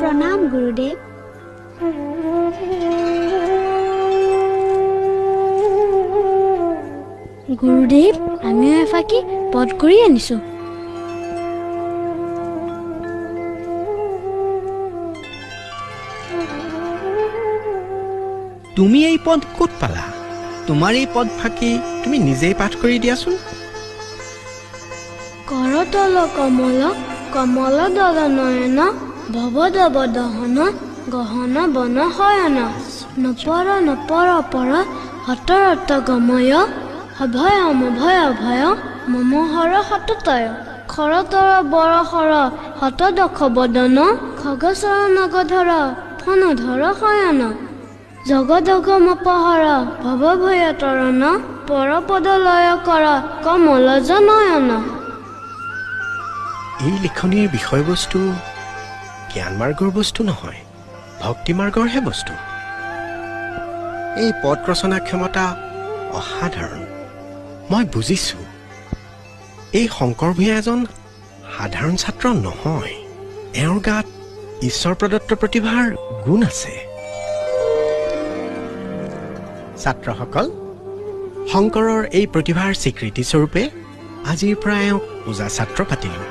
প্ৰণাম গুৰুদেৱ। গুৰুদেৱ, আমিও এফাকি পদ কৰি আনিছো। তুমি এই পদ ক'ত পালা? তোমাৰ এই পদ ফাঁকি তুমি নিজেই পাঠ কৰি দিয়াচোন। কৰতল কমল কমল দল নয়ন, ভৱ দহন গহন বন শয়ন, নপৰ নপৰ পৰ হতৰত গময়, সভয় মভয় ভয় মম হৰ সততয়, খৰতৰ বৰ হৰ শতদশ বদন, খগচৰ নগধৰ ফণধৰ শয়ন, জগদগ মপহৰ ভৱ ভয় তৰণ, পৰপদ লয় কৰ কমলজ নয়ন। এই লিখনিৰ বিষয়বস্তু জ্ঞান মাৰ্গৰ বস্তু নহয়, ভক্তি মাৰ্গৰহে বস্তু। এই পদ ৰচনা ক্ষমতা অসাধাৰণ। মই বুজিছো, এই শংকৰ ভূঞা এজন সাধাৰণ ছাত্ৰ নহয়। এওঁৰ গাত ঈশ্বৰ প্ৰদত্ত প্ৰতিভাৰ গুণ আছে। ছাত্ৰসকল, শংকৰৰ এই প্ৰতিভাৰ স্বীকৃতিস্বৰূপে আজিৰ পৰা এওঁক ওজা ছাত্ৰ পাতিলো।